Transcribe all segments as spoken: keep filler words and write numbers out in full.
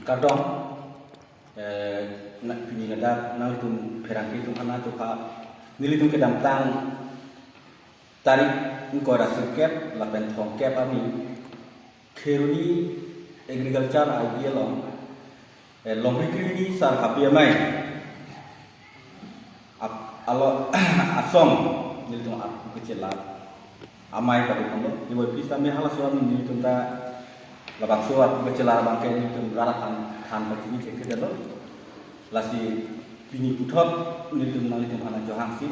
Kardom, eh, na, pini ladak nanglitum pherangke atum aphan nangtupha, nelitum kedamtang tarik ingkoi ra sirkep lapen thomkep arni Kheroni Agriculture I B along, eh, Longri Krehini Sar Habe Amei ap-, alo asong nelitum arpu kechelar amei padi ponlo. Iwai pis tame halaso arni nelitum ta labangso arpu kechelar abangke nelitum rat aphan than pachini thekthe detlo. Lasi pini puthot nelitum nanglitum aphan ajohangsi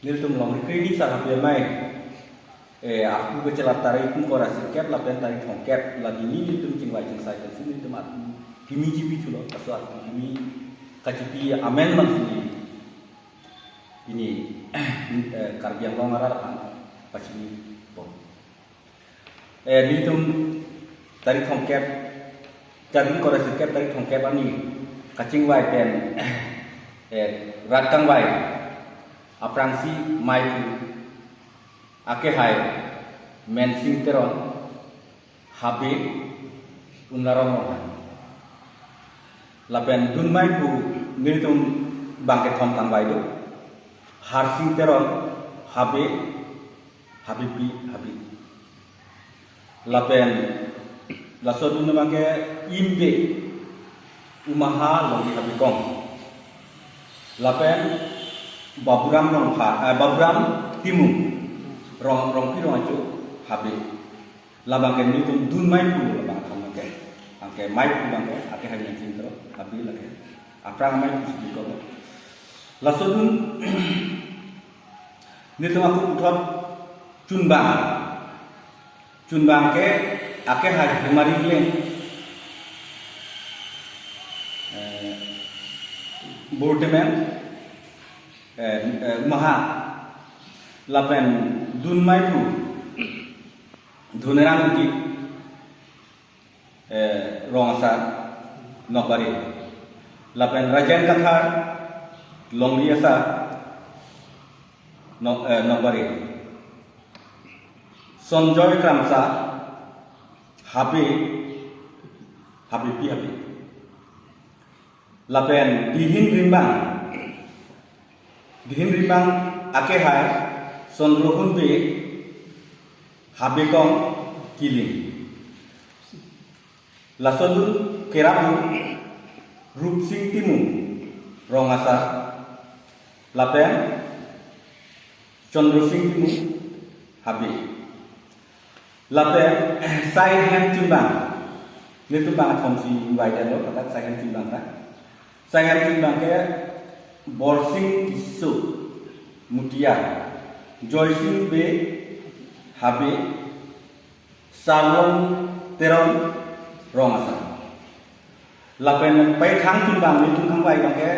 nelitum Longri Krehini Sar Habe Amei, eh, arpu kechelar tarik ingkoi ra sirkep lapen tarik thomkep, la pini nelitum chingvai chingsai pensi nelitum arpu kimi chipi thulo, laso arpu kimi kachipi amen mansi pini, eh, Karbi Anglong arat aphan pachini po. Eh, nelitum tarik thomkep, tarik ingkoi ra sirkep tarik thomkep arni kachingvai pen, eh, rat kangvai aphrangsi meiphu akehai Mensing Teron, Habe, Umlarong Ronghang. Lapen dun meiphu nelitum bangkethom kangvai do. Harsing Teron, Habe, Habepi, Habe. Lapen laso dun abangke Imbe, Umaha Longri Habekong. Lapen Baburam Rongpha, eh, Baburam Timung, Rong, Rongpi Rong Acho, Habe. Labangke nelitum dun meiphu labang athom abangke. Anke meiphu abangke akehai Mensing Teron, Habe lake aphrang meiphu si ko. Laso dun nelitum ako puthot chunbang. Chunbang ke akehai Hemari Leng, eh, Bortemen, eh, eh, Umaha. Lapen dun meiphu Dhunerang Ingti, eh, Rong Asar, Nokbari. Lapen Rajen Kathar, Longri Asar, Nok, eh, Nokbari. Sonjoy Kramsa, Habe, Habepi Habe. Lapen Dihin Rimbang, Dihin Rimbang akehai Sondro Hunbe, Habekong, Kiling. Laso dun kerap Rupsing Timung, Rong Asar, lapen Chandra Sing Timung, Habe. Lapen saihem chunbang, nelitum bang athomsi invite lo, ladak saihem chunbang ta. Saihem chunbang ke Borsing Tisso, Mutia, Joysing Bey, Habe, Sarlong Teron, Rong Asar. Lapen paithang chunbang nelitum kangvai abangke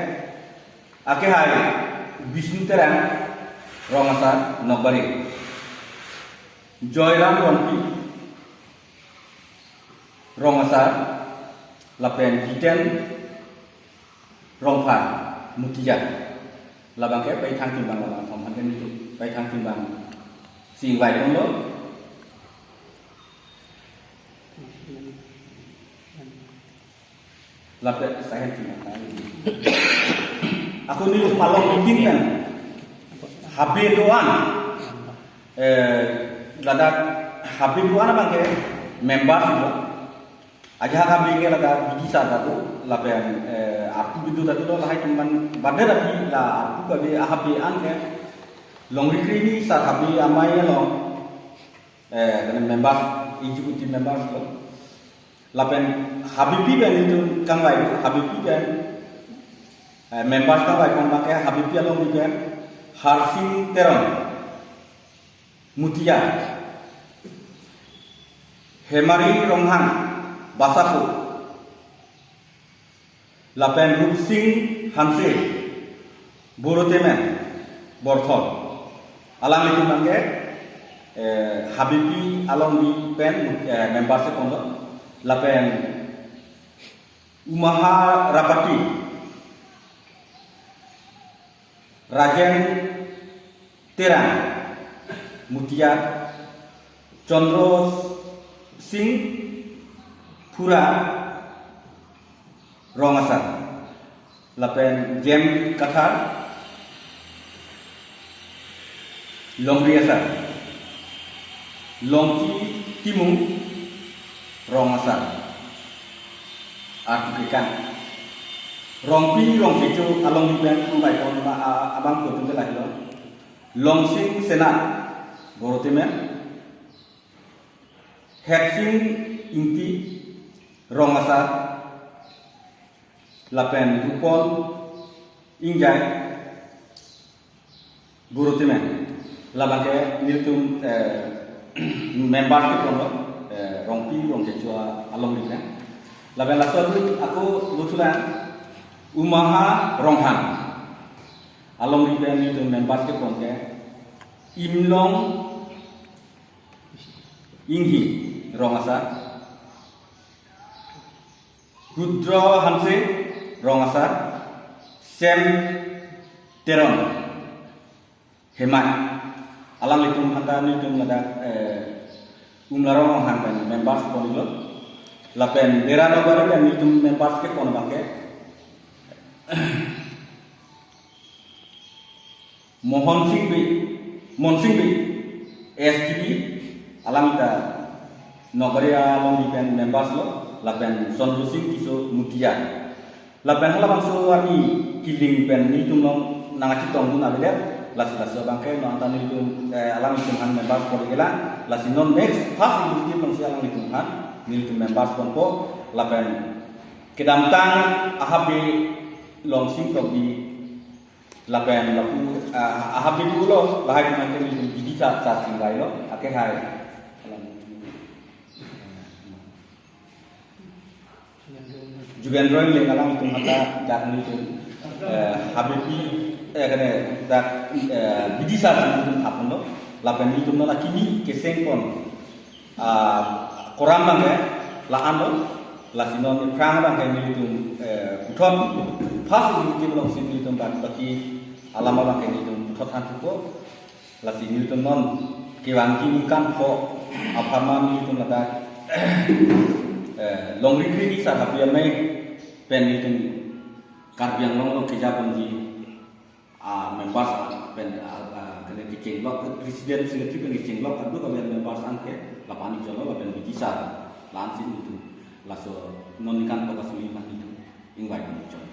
akehai Bisnu Terang, Rong Asar, Nokbari. Joyram Rongpi, Rong Asar, lapen Jiten Rongphar, Mutia. Labangke paithang chunbang labang athom aphan ke nelitum paithang chunbang si invite lo. Lapen saihem chunbang. Ako nelitum along meeting pen Habe do-an, eh, ladak Habe do-an abangke member si lo. Ajahak Habe ke ladak bidisa ta do, lapen, eh, arpu bidu ta do, lahai atum aphan bader abi la arpu kabe a-Habe an ke Longri Krehini Sar Habe Amei along, eh, kene member, executive member lo. Lapen Habepi pen nelitum kangvai, Habepi pen, eh, members kangvai abangke Habepi along pen Harsing Teron, Mutia, Hemari Ronghang, Basapo, lapen Rupsing Hanse, Borotemen, Borthol. Alanglitum abangke, eh, Habepi along pen, eh, member si ponlo. Lapen Umaha Rapati, Rajen Terang, Mutia, Chandra Sing Phura, rong asar. Lapen Jem Kathar, longri asar. Longki Timung, rong asar. Artu kekan. Rongpi Rongkecho alongri pen kung bai kon ma a-, abang ko tung ke lahelo. Longsing Sena, Boro Temen. Hetsing Ingti, rong asar. Lapen Rupon Ingjai, Boro Temen. Labang ke nelitum, eh, members kepon lo, eh, Rongpi Rongkecho alongri pen. Lapen laso atum ako lutulan Umaha Ronghang alongri pen nelitum members kepon ke Imlong Inghi, rong asar. Rudra Hanse, rong asar. Sem Teron, Hemai. Alanglitum aphan ta nelitum ladak, eh, Umlarong Ronghang pen members ponlo. Lapen Dera Nogari pen nelitum members kepon abang ke Mohon Sing Bey, Mon Sing Bey, S T B, alang ta Nogari alongri pen members lo, lapen Sondro Sing Tisso Mutia. Lapen halabangso arni kiling pen nelitum along nangkachetongdun avedet, lasi laso abang ke non ta nelitum, eh, alanglitum aphan members pon kelang, lasi non next first executive alongsi alanglitum aphan nelitum members ponpo, lapen kedamtang ahabe Longsing Tokbi, lapen lapu, ah, ahabe pulo, lahai atum ke nelitum bidisar sar singvailo, ake hai. Jugendro Engleng alanglitum aphan ta dak nelitum, eh, habepi, eh, kene dak, eh, bidisar si nelitum thapponlo, lapen nelitum non akimi keseng pon, ah, koram abang ke la-an lo, lasi non aphrang abang ke nelitum, eh, puthot, first executive alongsi nelitum bak baki alam abang ke nelitum puthot than thupo, lasi nelitum non kevang ke ningkan pho apharman nelitum ladak, eh, longri kri ni sar hapu amei pen nelitum Karbi Anglong along keja ponji, ah, members, ah, pen, ah, ah, kene kecheng block, president secretary pen kecheng block, kadokave members an ke lapu-an ik cholo, lapen bidisar la-an si nelitum laso non ningkan pho kasuri ma nelitum ingvai nelitum cholo.